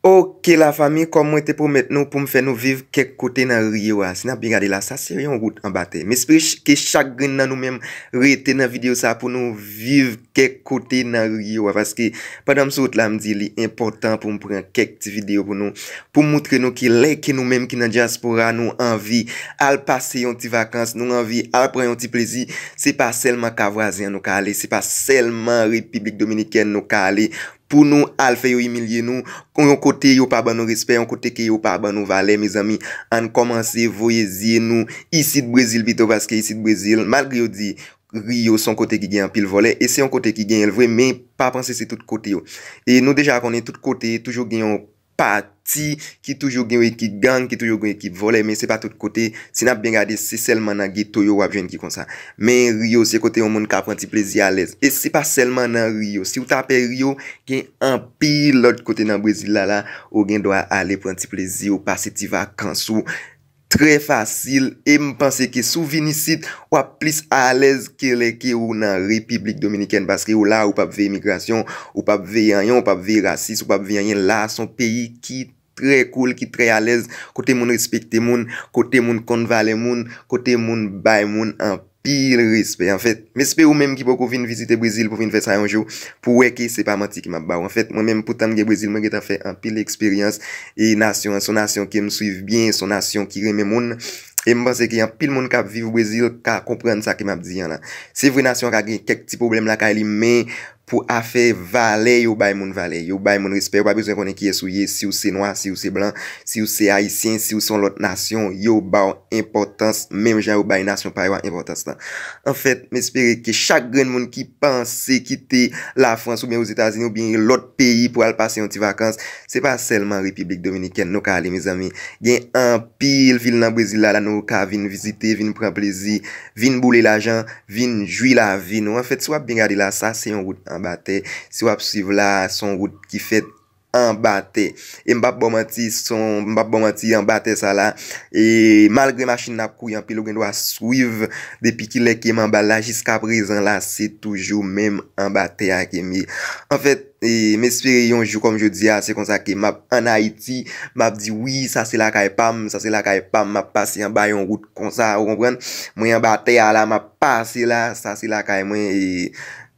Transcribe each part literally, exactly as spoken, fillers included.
Ok, lafanmi, kòm mwen te pwomèt nou pou m fè nou viv kèk kote nan Riyo a, si n ap byen gade la, sa se yon wout anba tè. M espere ch- ke chak grenn nan nou menm rete nan videyo sa pou nou viv kèk kote nan Riyo a, paske pandan m sou wout la, m di li enpòtan pou m pran kèk ti videyo pou nou, pou m moutre nou ki lè ke nou menm ki nan dyaspora nou anvi al pase yon ti vakans, nou anvi al pran yon ti plezi, se pa sèlman ka vwazen an nou ka ale, se pa sèlman Repiblik Dominikèn nou ka ale, pou nou al fè yo imilye nou, yon kote yo pa ban nou respè, yon kote ke yo pa ban nou valè, mezanmi, ann kòmanse voye zye nou isit Brezil pito, paske isit Brezil, malgre yo di Riyo se yon kote ki gen anpil vòlè, e se yon kote ki genyen l vre, men pa panse se tout kote yo. E nou deja konnen tout kote toujou gen yon pati ki toujou gen yon ekip gang, ki toujou gen yon ekip vòlè, men se pa tout kote. Si n ap byen gade, se sèlman nan geto yo w ap jwenn ki konsa. Men Riyo se kote yon moun ka pran ti plezi alèz. E se pa sèlman nan Riyo. Si w ta pè Riyo, gen anpil lòt kote nan Brezil la, la, ou gen dwa ale pran ti plezi w, pase ti vakans ou trè fasil. E m panse ke si w vin isit, w ap plis alèz ke lè ke ou nan Repiblik Dominikèn, paske ou la, ou p ap veye imigrasyon, ou p ap veye anyen, ou p ap veye rasis, ou p ap veye anyen. La, se yon peyi ki trè cool, ki trè alèz, kote moun respekte moun, kote moun konn valè moun, kote moun bay moun anpil respè. Anfèt, m espere ou menm ki poko vin vizite Brezil pou vin fè sa yon jou, pou wè ke se pa manti ke m ap ba w. Anfèt, mwen menm, poutan m gen Brezil, mwen gentan fè anpil eksperyans, e nasyon an se yon nasyon ke m swiv byen, se yon nasyon ki renmen moun. E m panse ke anpil moun k ap viv Brezil ka konprann sa ke m ap di an la. Se vre, nasyon an ka gen kèk ti pwoblèm lakay li, men pou afè valè, yo bay moun valè, yo bay moun respè, yo pa bezwen konnen kiyès ou ye, si w se nwa, si w se blan, si w se ayisyen, si w se yon lòt nasyon, yo ba w enpòtans, menm jan yo bay nasyon pa yo a enpòtans lan. Anfèt, m espere ke chak grenn moun ki panse kite Lafrans oubyen Ozetazini oubyen lòt peyi pou al pase yon ti vakans, se pa sèlman Repiblik Dominikèn nou ka ale, mezanmi. Gen anpil vil nan Brezil la, la nou ka vin vizite, vin pran plezi, vin boule lajan, vin jwi lavi nou. Anfèt, si w ap byen gade la, sa se yon wout anba tè. Si w ap swiv la, se yon wout ki fèt anba tè. E m p ap ba w manti, se yon, m p ap ba w manti, anba tè sa la. E malgre machin nan ap kouri anpil, ou gen dwa swiv depi kilè ke m anba l la jiska prezan la, se toujou menm anba tè a ke m ye. Anfèt, e, m espere yon jou kòm jodi a, se konsa ke m ap ann Ayiti, m ap di, "Wi, sa se lakay pa m, sa se lakay pa m, m ap pase anba yon wout konsa," ou konprann? Mwen anba tè a la, m ap pase la, sa se lakay mwen, e,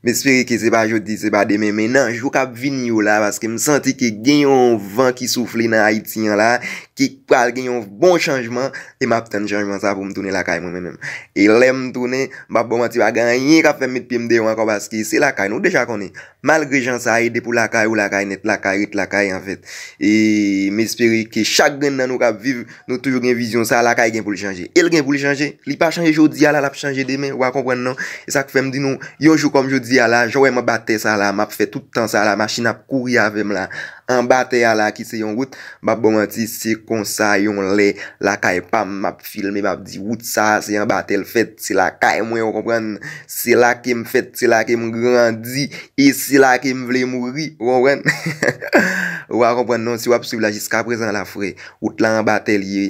m espere ke se pa jodi, se pa demen, men nan jou k ap vini yo la, paske m santi ke gen yon van ki soufle nan Ayiti an la, ke pral gen yon bon chanjman, e m ap tann chanjman sa pou m tounen lakay mwen, mwen menm. E lè m tounen, m p ap ba w manti, pa gen anyen k ap fè m met pye m deyò ankò, paske se lakay nou, ou deja konnen. Malgre jan sa ye, depi w lakay, ou lakay nèt, lakay ret lakay, anfèt. E m espere ke chak grenn nan nou k ap viv, nou toujou gen vizyon sa, lakay gen pou l chanje. E l gen pou l chanje. Li pa chanje jodi a la, l ap chanje demen. Ou a konprann non? E sa k fè m di nou, yon jou kòm jodi a la, jan w wè m anba tè sa la, m ap fè tout tan sa la, machin ap kouri avè m la. Anba tè a la, ki se yon wout, m ap ba w manti, se konsa yon lè lakay pa m, m ap filme, m ap di, "Wout sa, se anba tè l fèt, se lakay mwen," ou konprann? Se la ke m fèt, se la ke m grandi, e se la ke m vle mouri, ou konprann? Ou pa konprann non, si w ap swiv la jiska prezan la, frè, wout la anba tè l ye.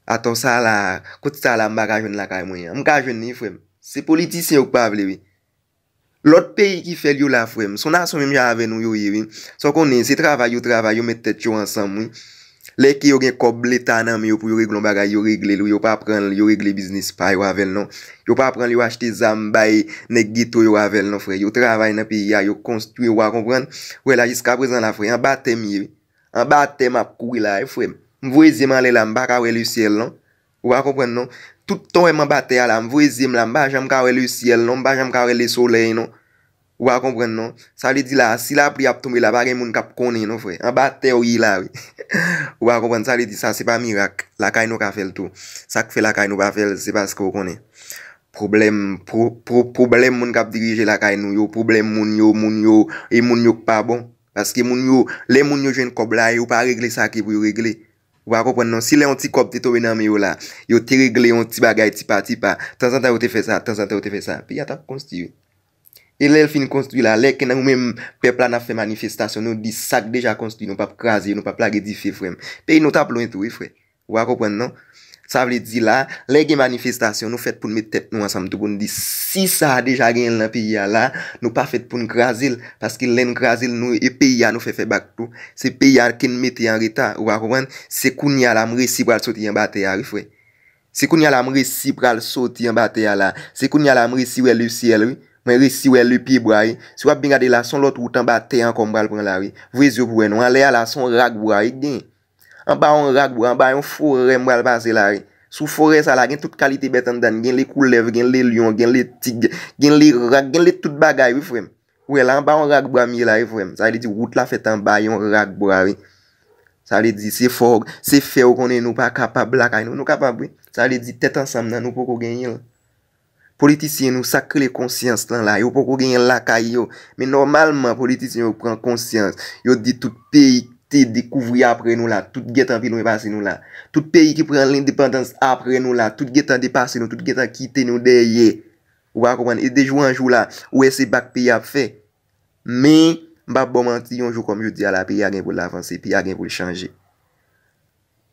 Atò sa la, kote sa la m pa ka jwenn lakay mwen an? M ka jwenn li, frè m. Se politisyen yo k pa vle, wi. Lòt peyi ki fè l yo la, frè m. Se yon nasyon menm jan avè nou yo ye, wi. Sa w konnen, se travay yo travay, yo met tèt yo ansanm, wi. Lè ke yo gen kòb leta nan men yo pou yo regle yon bagay, yo regle l, wi. Yo pa pran l, yo regle biznis pa yo avè l, non. Yo pa pran l, yo achte zam bay nèg geto yo avè l, non, frè. Yo travay nan peyi a, yo konstwi, ou a konprann? Wè la, jiska prezan la, frè, anba tè m ye, wi. Anba tè m ap kouri la, wi, frè m. M voye zye m anlè la, m pa ka wè lesyèl, non. Ou pa konprann non. Tout tan w wè m anba tè a la, m voye zye m la, m pa janm ka wè lesyèl non, m pa janm ka wè lesolèy non. Ou pa konprann non. Sa vle di la, si lapli ap tonbe la, pa gen moun k ap konnen non, frè. Anba tè w ye la, wi. Ou pa konprann, sa vle di sa, se pa mirak. Lakay nou ka fè l tou. Sa k fè lakay nou pa fè l, se paske w konnen. Pwoblèm, pwo-, pwo-, pwoblèm moun k ap dirije lakay nou yo, pwoblèm moun yo, moun yo, e moun yo k pa bon. Paske moun yo, lè moun yo jwenn kòb la, yo pa regle sa ki pou yo regle. Ou pa konprann non. Si lè yon ti kòb te tonbe nan men yo la, yo te regle yon ti bagay tipa tipa, tanzantan yo te fè sa, tanzantan yo te fè sa, peyi a t ap konstwi. E lè l fin konstwi la, lè ke nou menm pèp la n ap fè manifestasyon, nou di sa k deja konstwi, nou p ap kraze, nou p ap lage dife, frè m. Peyi nou t ap lwen tou, wi, frè. Ou pa konprann non. Sa vle di la, lè gen manifestasyon, nou fèt pou n met tèt nou ansanm tou pou n di si sa a deja genyen l nan peyi a la, nou pa fèt pou n kraze l, paske lè n kraze l, nou, e peyi a nou fè fè bak tou. Se peyi a ke n mete an reta, ou pa konprann? Se kounye a la m resi pral soti anba tè a, wi, frè. Se kounye a la m resi pral soti anba tè a la. Se kounye a la m resi wè le syèl, wi. Mwen resi wè le pye bwa, wi. Si w ap byen gade la, se yon lòt wout anba tè ankò m pral pran la, wi. Voye zye w pou wè non. Anlè a la, se yon rak bwa, wi, k gen. Anba yon rak bwa, anba yon forè m pral pase la, wi. Sou forè sa la, gen tout kalite bèt anndan l. Gen le koulèv, gen le lyon, gen le tig, gen le rak, gen le tout bagay, wi, frè m. Ou wè la, anba yon rak bwa m ye la, wi, frè m. Sa vle di wout la fèt anba yon rak bwa, wi. Sa vle di se fè w, se fè w konnen nou pa kapab lakay nou. Nou kapab, wi. Sa vle di tèt ansanm nan, nou poko genyen l. Politisyen nou, sa k rele konsyans lan la, yo poko genyen l lakay yo. Men nòmalman, politisyen yo pran konsyans. Yo di tout peyi ki te dekouvri apre nou la, tout gentan pi lwen pase nou la. Tout peyi ki pran lendepandans apre nou la, tout gentan depase nou, tout gentan kite nou dèyè. Ou pa konprann? E de jou an jou la, ou wè se bak peyi a ap fè. Men, m p ap ba w manti, yon jou kòm jodi a la, peyi a gen pou l avanse, peyi a gen pou l chanje.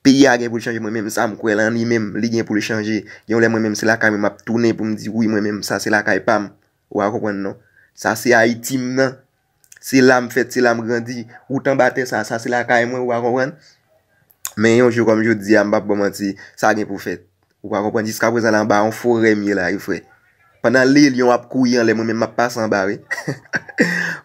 Peyi a gen pou l chanje, mwen menm sa m kwè lan li menm, li gen pou l chanje. Gen yon lè mwen menm se lakay mwen m ap tounen pou m di wi mwen menm sa se lakay pa m. Ou pa konprann non. Sa se Ayiti m nan. Se la m fèt, se la m grandi. Wout anba tè sa, sa se lakay mwen, ou pa konprann? Men yon jou kòm jodi a, m p ap ba w manti, sa gen pou fèt. Ou pa konprann, jiska prezan la anba yon forè m ye la, wi frè. Pandan le lyon ap kouri anlè, mwen menm m ap pase anba, wi.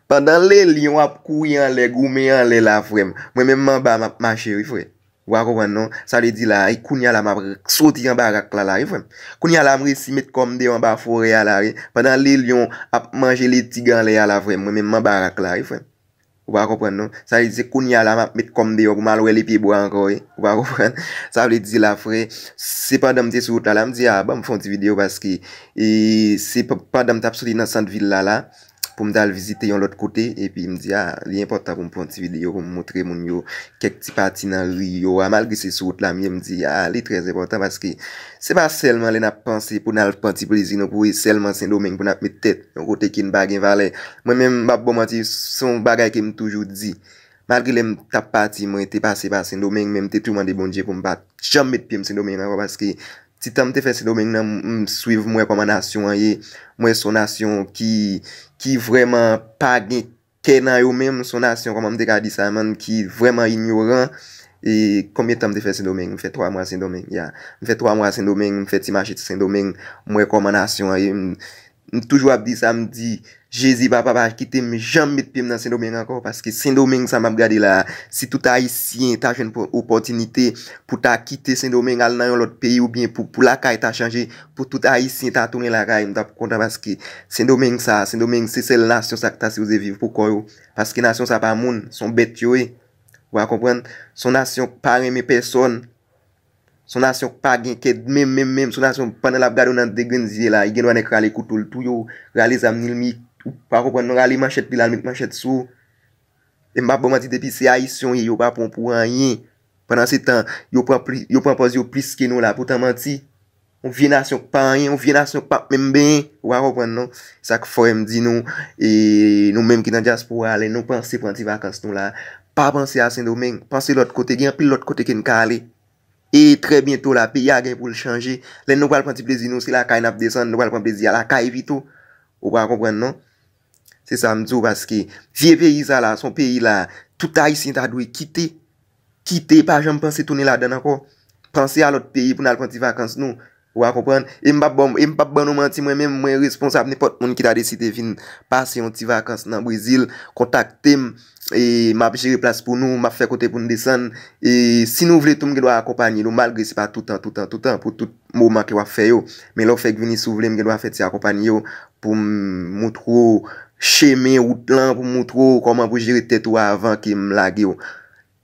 Pandan le lyon ap kouri anlè, goumen anlè la, frè m. Mwen menm m anba, m ap mache, wi frè. Ou pa konprann non. Sa vle di la, e kounye a la m ap soti anba rak la la, wi frè m. Kounye a la m resi met kò m deyò anba forè a la, wi. Pandan le lyon ap manje letig anlè a la, frè m. Mwen menm m anba rak la, wi frè m. Ou pa konprann non. Sa vle di se kounye a la m ap met kò m deyò pou m al wè lepyebwa ankò, wi. Ou pa konprann? Sa vle di la, frè, se pandan m te sou wout la, la m di, a, ban m fè yon ti videyo paske, e, se p-, pandan m t ap soti nan sant vil la, la, pou m t al vizite yon lòt kote, epi m di, a, li enpòtan pou m fè yon ti videyo pou m montre moun yo kèk ti pati nan ri yo a, malgre se sou wout la m ye, m di, a, li trè enpòtan paske se pa sèlman lè n ap panse pou n al pran ti plezi nou pou e sèlman Sendomeng pou n ap met tèt, yon kote ke n pa gen valè. Mwen menm, m p ap ba w manti, se yon bagay ke m toujou di. Malgre lè m t ap pati, mwen te pase pa Sendomeng, men m te toujou mande Bondye pou m pa janm met pye m Sendomeng ankò, paske ti tan m te fè Sendomeng nan, m, m swiv, m wè kòman nasyon an ye. M wè se yon nasyon ki, ki vrèman pa gen kè nan yo menm, se yon nasyon, kòman m te ka di sa, man, ki vrèman inyoran. E konbyen tan m te fè Sendomeng? M fè twa mwa Sendomeng, ya. M fè twa mwa Sendomeng, m fè ti mache Sendomeng, m wè kòman nasyon an ye. M, m toujou ap di sa, m di, Jezi, papa, pa kite m janm met pye m nan Sendomeng ankò, paske Sendomeng sa m ap gade la a, si tout Ayisyen ta jwenn po-, opòtinite pou ta kite Sendomeng, al nan yon lòt peyi, oubyen pou, pou lakay ta chanje, pou tout Ayisyen ta tounen lakay, m t ap kontan, paske Sendomeng sa, Sendomeng se sèl nasyon sa k ta sipoze viv pou kò yo. Paske nasyon sa pa moun, se yon bèt yo ye. Ou pa konprann? Se yon nasyon k pa renmen pèsòn. Se yon nasyon k pa gen kè menm, menm, menm. Se yon nasyon, pandan l ap gade w nan de grenn zye la, li gen dwa nèk rale kouto l touye w, rale zam ni l mi, ou pa konprann non, rale manchèt li l al met manchèt sou ou. E m p ap ba w manti, depi se Ayisyen w ye, yo pa pran w pou anyen. Pandan se tan, yo pran pli, yo pran pòz yo plis ke nou la, poutan manti. Yon vye nasyon k pa anyen, yon vye nasyon k p ap menm benyen. Ou pa konprann non. Sa k fè m di nou, e, nou menm ki nan dyaspora a, lè nou panse pran ti vakans nou la, pa panse a Sendomeng, panse lòt kote, gen anpil lòt kote ke n ka ale. E trè byento la, peyi a gen pou l chanje. Lè nou pral pran ti plezi nou, se lakay n ap desann, nou pral pran plezi a lakay pito. Ou pa konprann non. Se sa m di w, paske vye peyi sa la, se yon peyi la, tout Ayisyen ta dwe kite. Kite, pa janm panse tounen ladan l ankò. Panse a lòt peyi pou n al pran ti vakans nou. Ou a konprann? E m p ap ban, e m p ap ban nou manti, mwen menm, mwen responsab nenpòt moun ki ta deside vin pase yon ti vakans nan Brezil, kontakte m, e m ap jere plas pou nou, m ap fè kote pou n desann. E si nou vle tou, m gen dwa akonpanye nou, malgre se pa toutan, toutan, toutan, pou tout moman ke w ap fè yo. Men lè w fèk vini, si w vle, m gen dwa fè ti akonpanye w pou m moutre w chemen wout lan, pou m moutre w kòman pou jere tèt ou avan ke m lage w.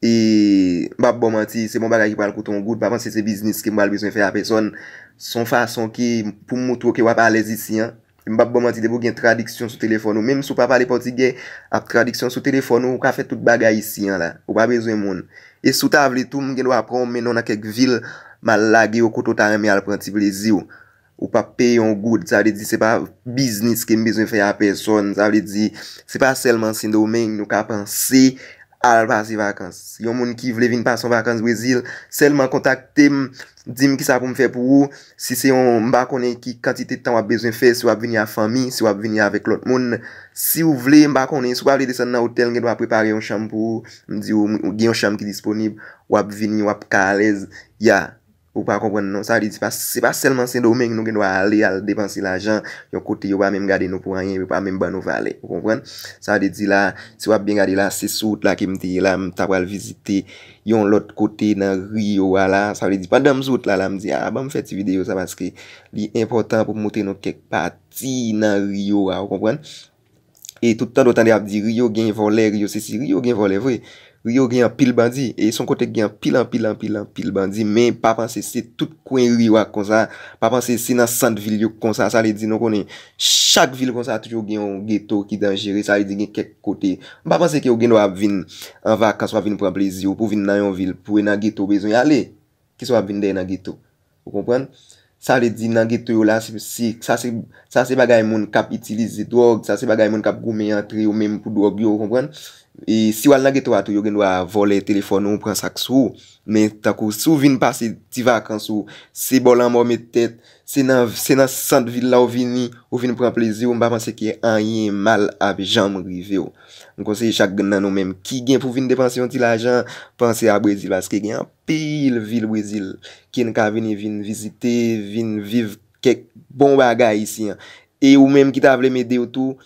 E m p ap ba w manti, se pa yon bagay ki pral koute yon goud, pa panse se biznis ke m pral bezwen fè a pèsòn. Se yon fason ke pou m moutre w ke w ap alèz isi an. E m p ap ba w manti, depi w gen tradiksyon sou telefòn ou, menm si w pa pale pòtigè, ak tradiksyon sou telefòn ou, ou ka fè tout bagay isi an la. Ou pa bezwen moun. E si w ta vle tou, m gen dwa pran w mennen w nan kèk vil, m al lage w kote w ta renmen al pran ti plezi w. Ou p ap peye yon goud. Sa vle di se pa biznis ke m bezwen fè a pèsòn. Sa vle di se pa sèlman Sendomeng nou ka panse al pase vakans. Yon moun ki vle vin pase yon vakans Brezil, sèlman kontakte m, di m kisa pou m fè pou ou. Si se yon, m pa konnen ki kantite tan w ap bezwen fè, si w ap vini ak fanmi, si w ap vini avèk lòt moun. Si w vle, m pa konnen, si w pa vle desann nan otèl, m gen dwa prepare yon chanm pou ou. M di w, m- gen yon chanm ki disponib, w ap vini, w ap ka alèz. Ya. Ou pa konprann non. Sa vle di, se pa, se pa sèlman Sendomeng nou gen dwa ale, al depanse lajan, yon kote yo pa menm gade nou pou anyen, yo pa menm ban nou valè. Ou konprann? Sa vle di la, si w ap byen gade la, se sou wout la ke m te ye la, m ta pral vizite yon lòt kote nan Rio a la. Sa vle di, pandan m sou wout la, la, m di, a, ban m fè ti videyo sa paske li enpòtan pou m montre nou kèk pati nan Rio a, ou konprann? E tout tan w tande ap di Rio gen vòlè, Rio sesi, Rio gen vòlè vre. Rio gen anpil bandi. E se yon kote ki gen anpil, anpil, anpil, anpil bandi. Men pa panse se tout kwen Rio a k konsa. Pa panse se nan sant vil yo k konsa. Sa vle di nou konnen chak vil konsa toujou gen yon geto ki danjere. Sa vle di gen kèk kote. M pa panse ke w gen dwa ap vin an vakans, w ap vin pran plezi w pou w vin nan yon vil, pou w nan geto w bezwen ale. Kisa w ap vin dèyè nan geto? Ou konprann? Sa vle di nan geto yo la, se, se, sa se, sa se bagay moun k ap itilize dwòg, sa se bagay moun k ap goumen antre yo menm pou dwòg yo, ou konprann? E si w al nan geto a tou, yo gen dwa vòlè telefòn ou, pran sa k sou ou. Men tankou si w vin pase ti vakans ou, se bò lanmò met tèt, se nan, se nan sant vil la w vini, ou vin pran plezi w, m pa panse ke anyen mal ap janm rive w. M konseye chak grenn nan nou menm ki gen pou vin depanse yon ti lajan, panse a Brezil, paske gen anpil vil Brezil ke n ka vini vin vizite, vin viv kèk bon bagay isi an. E ou menm ki ta vle m ede w tou,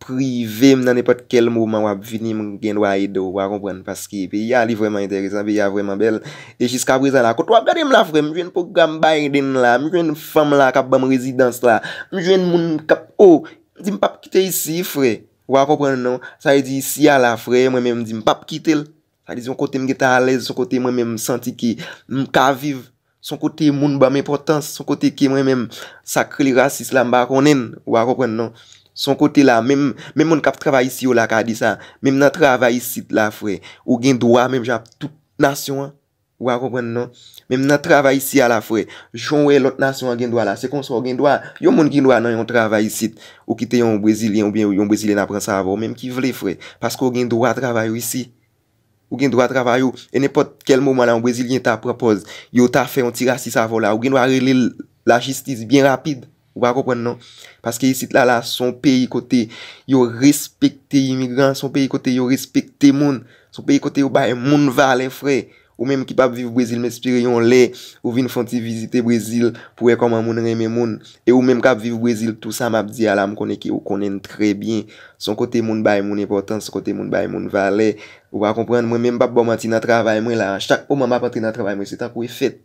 prive m nan nenpòt kèl moman w ap vini, m gen dwa ede w, w a konprann, paske peyi a li vrèman enteresan, peyi a vrèman bèl. E jiskaprezan la, kote w ap gade m la, frè m, m jwenn pwogram Biden la, m jwenn fanm la k ap ban m rezidans la, m jwenn moun k ap, o, m di m p ap kite isi, frè. W a konprann non? Sa vle di isi a la, frè, mwen menm m di m p ap kite l. Sa vle di yon kote m gentan alèz, yon kote mwen menm m santi ke m ka viv. Se yon kote moun ban m enpòtans, se yon kote ke mwen menm, sa k rele rasis la, m pa konnen l, ou pa konprann non. Se yon kote la, menm, menm moun k ap travay isi yo la ka di sa. Menm nan travay isit la, frè, ou gen dwa menm jan ak tout nasyon an. Ou pa konprann non. Menm nan travay isi a la, frè, jan w wè lòt nasyon an gen dwa la, se konsa w gen dwa. Yon moun gen dwa nan yon travay isit, ou kite yon Brezilyen oubyen yon Brezilyèn ap pran sa avè w, menm ki vle, frè, paske w gen dwa travay ou isi. Ou gen dwa travay ou. E nenpòt kèl moman la, yon Brezilyen ta pran pòz, yo ta fè yon ti rasis avè w la, ou gen dwa rele l lajistis byen rapid. Ou pa konprann non. Paske isit la, la, se yon peyi kote yo respekte imigran, se yon peyi kote yo respekte moun, se yon peyi kote yo bay moun valè, frè. Ou menm ki p ap viv Brezil, m espere yon lè ou vin fè yon ti vizite Brezil pou wè kòman moun renmen moun. E ou menm k ap viv Brezil, tou sa m ap di a la, m konnen ke ou konnen l trè byen. Se yon kote moun bay moun enpòtans, se yon kote moun bay moun valè. Ou pa konprann, mwen menm m p ap ba w manti, nan travay mwen la, chak moman m ap antre nan travay mwen, se tankou e fèt.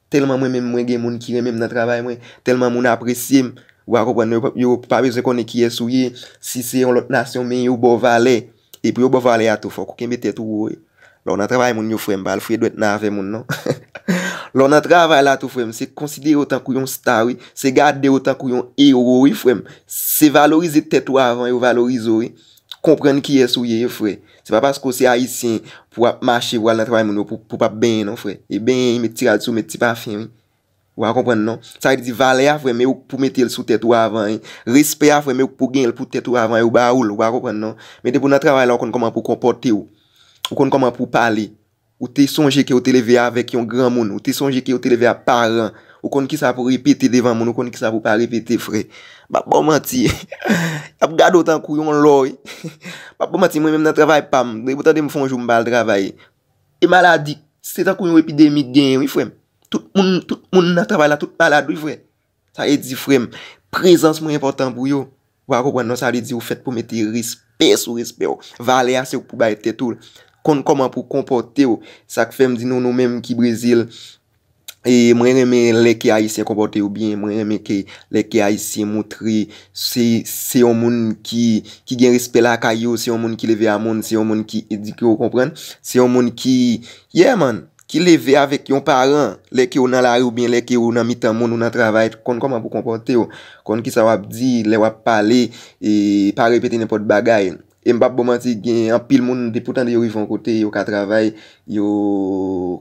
Tèlman mwen menm mwen gen moun ki renmen m nan travay mwen, tèlman moun apresye m. Ou pa konprann, yo, yo pa bezwen konnen kiyès ou ye, si se yon lòt nasyon, men yo ba w valè. E pou yo ba w valè a tou, fòk ou kenbe tèt ou wo wi. Lè w nan travay moun yo, frè m, pa al fouye dwèt nan afè moun non. Lè w nan travay la tou, frè m, se konsidere w tankou yon sta wi, se gade w tankou yon ewo wi, frè m. Se valorize tèt ou avan yo valorize w wi. Konprann kiyès ou ye, frè. Se pa paske w se ayisyen pou w ap mache, pou w al nan travay moun yo, pou, pou w p ap benyen non, frè. E benyen, met ti rad sou, met ti pafen wi. Ou pa konprann non. Sa vle di valè a, frè m, e ou k pou mete l sou tèt ou avan, wi. Respè a, frè m, e ou k pou genyen l pou tèt ou avan, e yo ba ou l, ou pa konprann non. Men depi w nan travay la, ou konn kòman pou w konpòte w. Ou konn kòman pou w pale. Ou te sonje ke w te leve avèk yon granmoun, ou te sonje ke w te leve ak paran, ou konn kisa pou w repete devan moun, ou konn kisa pou w pa repete, frè. M p ap ba w manti. Y ap gade w tankou yon lò wi. M p ap ba w manti, mwen menm nan travay pa m, depi w tande m fè yon jou m pa al travay, e maladi, se tankou yon epidemi k genyen wi, frè m. Tout moun, tout moun nan travay la, tout malad wi, frè. Sa vle di, frè m, prezans mwen enpòtan pou yo. Ou pa konprann non, sa vle di ou fèt pou mete respè sou respè w. Valè a se ou k pou bay tèt ou l. Konn kòman pou w konpòte w. Sa k fè m di nou, nou menm ki Brezil, e mwen renmen lè ke ayisyen konpòte yo byen, mwen renmen ke lè ke ayisyen montre se, se yon moun ki, ki gen respè lakay yo, se yon moun ki leve a moun, se yon moun ki edike, ou konprann? Se yon moun ki, yeah man, ki leve avèk yon paran, lè ke w nan lari oubyen lè ke w nan mitan moun, ou nan travay, konn kòman pou w konpòte w, konn kisa w ap di, lè w ap pale, e pa repete nenpòt bagay. E m p ap ba w manti, gen anpil moun, depi w tande yo rive yon kote, yo ka travay, yo,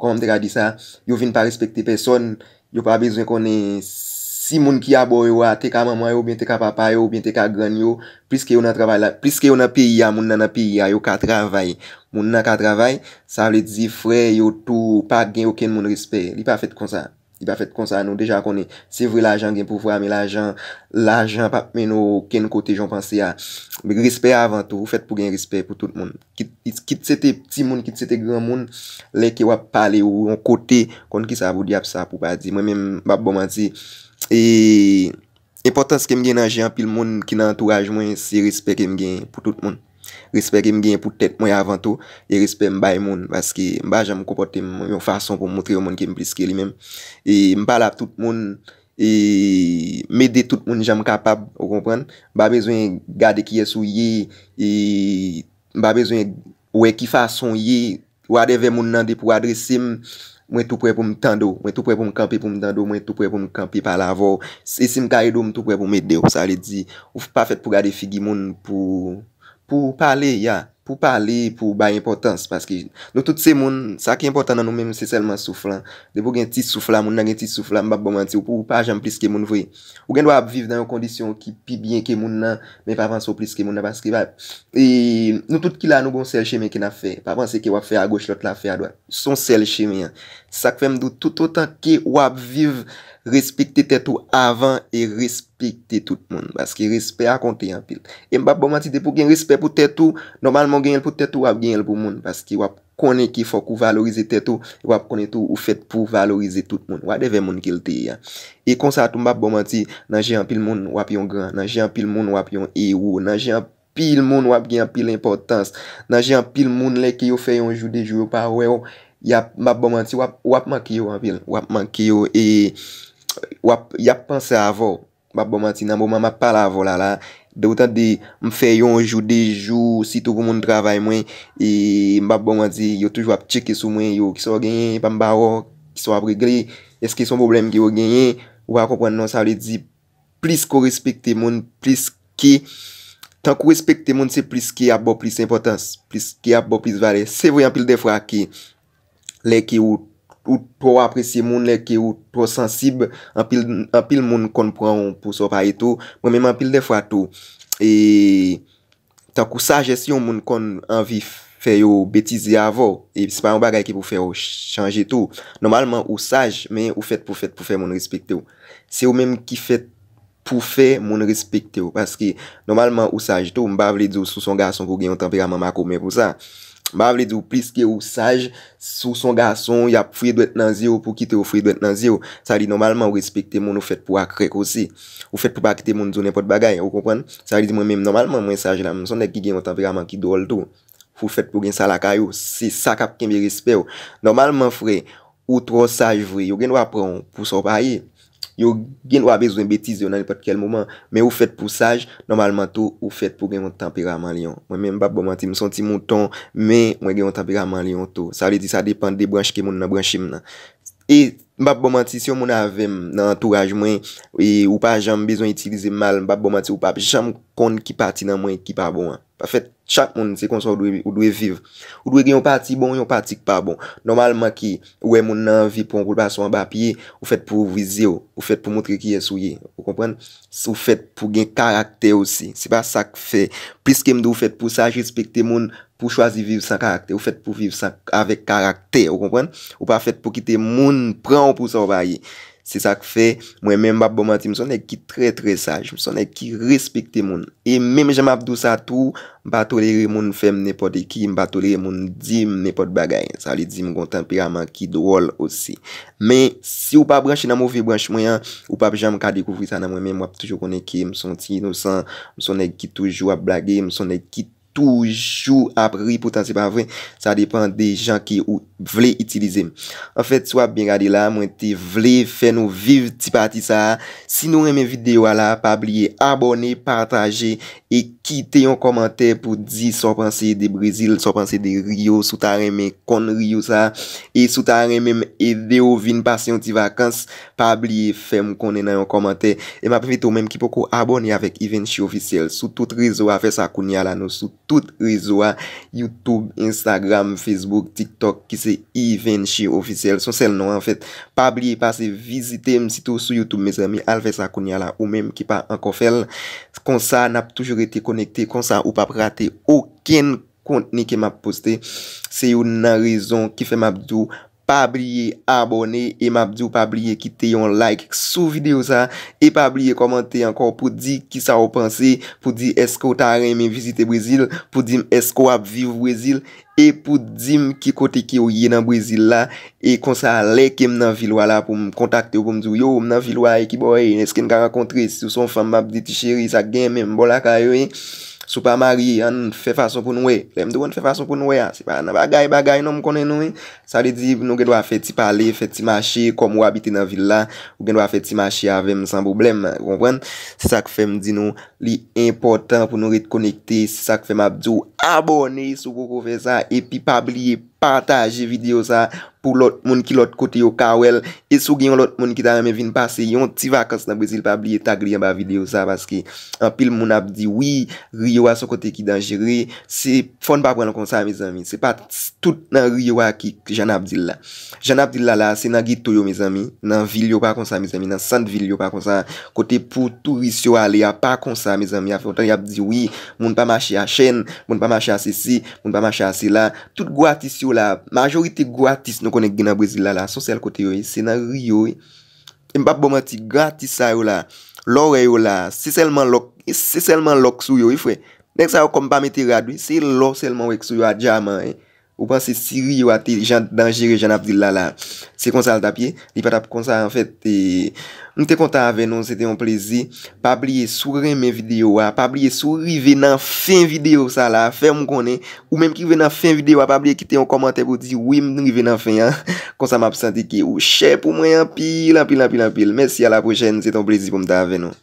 kòman m te ka di sa, yo vin pa respekte pèsòn, yo pa bezwen konnen s- timoun ki abò yo a, te ka manman yo, oubyen te ka papa yo, oubyen te ka grann yo, pliske yo nan travay la, pliske yo nan peyi a, moun nan nan peyi a, yo ka travay, moun nan ka travay, sa vle di frè yo tou pa gen okenn moun respè. Li pa fèt konsa. Li pa fèt konsa, nou deja konnen. Se vre lajan gen pouvwa, men lajan, lajan p ap mennen w okenn kote jan w panse a. Respè avan tou, ou fèt pou gen respè pou tout moun. Kit, kit se te timoun, kit se te granmoun, lè ke w ap pale ou yon kote, konn kisa pou di ap sa pou pa di. Mwen menm, m p ap ba w manti. E enpòtans ke m gen nan je anpil moun ki nan antouraj mwen, se respè ke m gen pou tout moun. Respè ke m gen pou tèt mwen avan tou, e respè m bay moun, paske m pa janm konpòte m yon fason pou m montre yon moun ke m plis ke li menm. E m pale ak tout moun, e m ede tout moun jan m kapab, ou konprann? M pa bezwen gade kiyès ou ye, e m pa bezwen wè ki fason w ye, whatever moun nan depi w adrese m, mwen tou prè pou m tande w, mwen tou prè pou m kanpe pou m tande w, mwen tou prè pou m kanpe pale avè w. E si m ka ede w, m tou prè pou m ede w. Sa vle di, ou pa fèt pou gade figi moun pou, pou pale, ya, pou pale, pou bay enpòtans, paske nou tout se moun, sa ki enpòtan nan nou menm, se sèlman souf lan. Depi w gen ti souf la, moun nan gen ti souf la, m p ap ba w manti, ou, ou pa janm plis ke moun vre. Ou gen dwa ap viv nan yon kondisyon ki pi byen ke moun nan, men pa panse w plis ke moun nan, paske pa, e, nou tout ki la, nou gen yon sèl chemen ke n ap fè. Pa panse ke w ap fè agoch, lòt la ap fè adwat. Se yon sèl chemen an. Se sa k fè m di w, toutotan ke w ap viv, respekte tèt ou avan e respekte tout moun. Paske respè a konte anpil. E m p ap ba w manti, depi w gen respè pou tèt ou, nòmalman w genyen l pou tèt ou, w ap genyen l pou moun. Paske w ap konnen ke fòk ou valorize tèt ou, e w ap konnen tou ou fèt pou valorize tout moun, whatever moun ke l te ye a. E konsa tou, m p ap ba w manti, nan je anpil moun, w ap yon gran, nan je anpil moun, w ap yon ewo, nan je anpil moun, w ap gen anpil enpòtans, nan je anpil moun, lè ke yo fè yon jou de jou, yo pa wè w, y ap, m p ap ba w manti, w ap, w ap manke yo anpil, w ap manke yo, e w ap, y ap panse avè w. M p ap ba w manti, nan moman m ap pale avè w la la, de ou tande m fè yon jou, de jou, sitou pou moun travay mwen, e m p ap ba w manti, yo toujou ap tcheke sou mwen, yo, kisa w genyen, pa m ba w, kisa w ap regle, èske se yon pwoblèm ke yo genyen, ou pa konprann non, sa vle di, plis ke w respekte moun, plis ke, tank ou respekte moun, se plis ke y ap ba w plis enpòtans, plis ke y ap ba w plis valè. Se vre, anpil dèfwa ke, lè ke ou, ou twò apresye moun, lè ke ou twò sansib, anpil, anpil moun konn pran w pou sa w pa ye tou. Mwen menm anpil dèfwa tou, e tankou sajès yon moun konn anvi fè yo betize avè w, e se pa yon bagay ki pou fè w chanje tou. Nòmalman, ou saj, men ou fèt pou, fèt pou fè moun respekte w. Se ou menm ki fèt pou fè moun respekte w. Paske, nòmalman, ou saj tou. M pa vle di w si w se yon gason pou w gen yon tanperaman makomè pou sa. M pa vle di w plis ke ou saj, si w se yon gason, y ap fouye dwèt nan zye w pou kite w fouye dwèt nan zye w. Sa vle di, nòmalman, ou respekte moun, ou fèt pou akrèk osi. Ou fèt pou pa kite moun di w nenpòt bagay, ou konprann? Sa vle di, mwen menm, nòmalman, mwen saj la, m se yon nèg ki gen yon tanperaman ki dwòl tou. Ou fèt pou gen sa lakay ou. Se sa k ap kenbe respè w. Nòmalman, frè, ou twò saj vre. Yo gen dwa pran w pou sa w pa ye. Yo gen dwa bezwen betize w nan nenpòt kèl moman. Men ou fèt pou saj, nòmalman tou, ou fèt pou gen yon tanperaman lyon. Mwen menm, m p ap ba w manti, m se yon ti mouton, men mwen gen yon tanperaman lyon tou. Sa vle di, sa depann de branch ke moun nan branche m nan. E m p ap ba w manti, si yon moun avè m nan antouraj mwen, e ou pa janm bezwen itilize m mal, m p ap ba w manti, ou p ap janm konn ki pati nan mwen ki pa bon an. Pa fèt, chak moun, se konsa ou dwe, ou dwe viv. Ou dwe gen yon pati bon, yon pati k pa bon. Nòmalman ki, ou wè moun nan anvi pran w pou l pase w anba pye, ou fèt pou ou vize w, ou fèt pou montre kiyès ou ye. Ou konprann? Ou fèt pou gen karaktè osi. Se pa sa k fè, plis ke m di w fèt pou saj, respekte moun, pou chwazi viv san karaktè. Ou fèt pou viv san, avèk karaktè, ou konprann? Ou pa fèt pou kite moun pran w pou sa w pa ye. Se sa k fè, mwen menm, m p ap ba w manti, m se yon nèg ki trè, trè saj. M se yon nèg ki respekte moun. E menm jan m ap di w sa tou, m pa tolere moun fè m nenpòt ki, m pa tolere moun di m nenpòt bagay. Sa vle di m gen yon tanperaman ki dwòl osi. Men, si w pa branche nan move branch mwen an, ou p ap janm ka dekouvri sa nan mwen menm. W ap toujou konnen ke m se yon ti inosan, m se yon nèg ki toujou ap blage, m se yon nèg ki toujou ap ri, poutan se pa vre. Sa depann de jan ke ou vle itilize m. Anfèt, si w ap byen gade la, mwen te vle fè nou viv ti pati sa a. Si nou renmen videyo a la, pa bliye abòne, pataje e kite yon kòmantè pou di sa w panse de Brezil, sa w panse de Rio, si w ta renmen konn Rio sa a, e si w ta renmen m ede w vin pase yon ti vakans, pa bliye fè m konnen nan yon kòmantè. E m ap envite w menm ki poko abòne avèk Evenchi Officiel sou tout rezo a, fè sa kounye a la, nou sou tout rezo a, YouTube, Instagram, Facebook, TikTok, ki se Ivenchi Officiel, se yon sèl non anfèt. Pa bliye pase vizite m, sitou sou YouTube, mezanmi, al fè sa kounye a la, ou menm ki pa ankò fè l. Konsa, n ap toujou rete konekte, konsa ou p ap rate okenn kontni ke m ap poste. Se youn nan rezon ki fè m ap di w, pa bliye abòne e m ap di w pa bliye kite yon like sou videyo sa e pa bliye kòmante ankò pou di kisa w panse, pou di èske w ta renmen vizite Brezil, pou di m èske w ap viv Brezil e pou di m ki kote ke w ye nan Brezil la e konsa lè ke m nan vil w a la pou m kontakte w pou m di w yo m nan vil w a e ki bò e èske n ka rankontre si w se yon fanm m ap di ti cheri sa k genyen menm bò lakay ou ye. Si w pa marye, ann fè fason pou n wè. Lè m di w ann fè fason pou n wè a, se pa nan bagay bagay non m konnen nou wi. Sa vle di nou gen dwa fè ti pale, fè ti mache, kòm ou abite nan vil la, ou gen dwa fè ti mache avè m san pwoblèm, ou konprann? Se sa k fè m di nou li enpòtan pou nou ret konekte, se sa k fè m ap di w abòne si w poko fè sa, epi pa bliye pataje videyo sa pou lòt moun ki lòt kote yo ka wè l. E si w gen yon lòt moun ki ta renmen vin pase yon ti vakans nan Brezil, pa bliye tag li anba videyo sa, paske anpil moun ap di wi, Rio a se yon kote ki danjere. Se fò n pa pran l konsa mezanmi. Se pa tout nan Rio a ki jan n ap di l la. Jan n ap di l la la, se nan geto yo mezanmi, nan vil yo pa konsa mezanmi, nan sant vil yo pa konsa. Kote pou touris yo ale a pa konsa mezanmi. Afè w tande y ap di wi, moun pa mache a chèn, moun pa mache a sesi, moun pa mache a sela. Tout gwo atis yo la, majorite gwo atis nou konnen ki gen nan Brezil la la, se yon sèl kote yo ye, se nan Rio wi. E m p ap ba w manti, gwo atis sa yo la, lè w wè yo la, se sèlman lòk, se sèlman lòk sou yo wi frè. Nèg sa yo kòm pa mete rad wi, se lò sèlman w wè k sou yo a dyaman wi. Ou panse si Rio a te jan danjere jan n ap di l la la, se konsa l t ap ye? Li pa t ap konsa anfèt. E, m te kontan avè nou, se te yon plezi. Pa bliye si w renmen videyo a, pa bliye si w rive nan fen videyo sa la, fè m konnen. Ou menm ki rive nan fen videyo a, pa bliye kite yon kòmantè pou di wi m rive nan fen an. Konsa m ap santi ke ou chè pou mwen anpil, anpil, anpil, anpil. Mèsi, a la pwochèn, se te yon plezi pou m te avè nou.